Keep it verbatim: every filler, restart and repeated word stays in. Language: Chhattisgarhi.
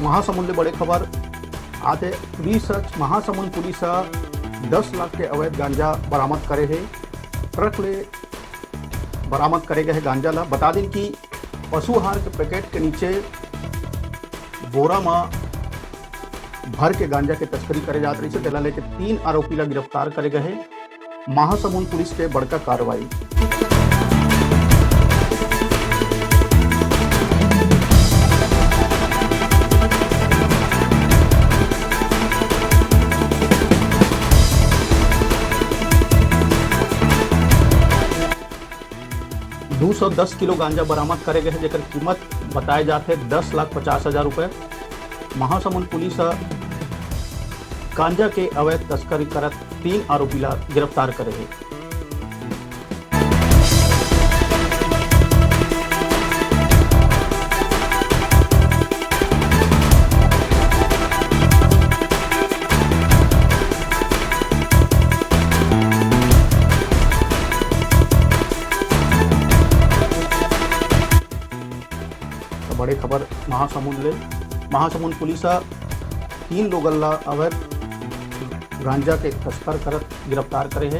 महासमुंद ले बड़े खबर आथे। पुलिस ह, महासमुंद पुलिस ह दस लाख के अवैध गांजा बरामद करे हे। ट्रक ले बरामद करे गए गांजा ला। बता दिन कि पशु आहार के पैकेट के नीचे बोरा म भर के गांजा के तस्करी करे जात रहिस हे, तेला लेके तीन आरोपी ला गिरफ्तार करे गए हे। महासमुंद पुलिस के बड़का कार्रवाई। दो सौ दस किलो गांजा बरामद करे गए हे, जेकर कीमत बताए जात हे दस लाख पचास हजार रुपए। महासमुंद पुलिस ह गांजा के अवैध तस्करी करत तीन आरोपी ला गिरफ्तार करे हे। तो बड़े खबर महासमुंद ले। महासमुंद पुलिस ह तीन लोगन ला अवैध गांजा के तस्कर करत गिरफ्तार करे हे।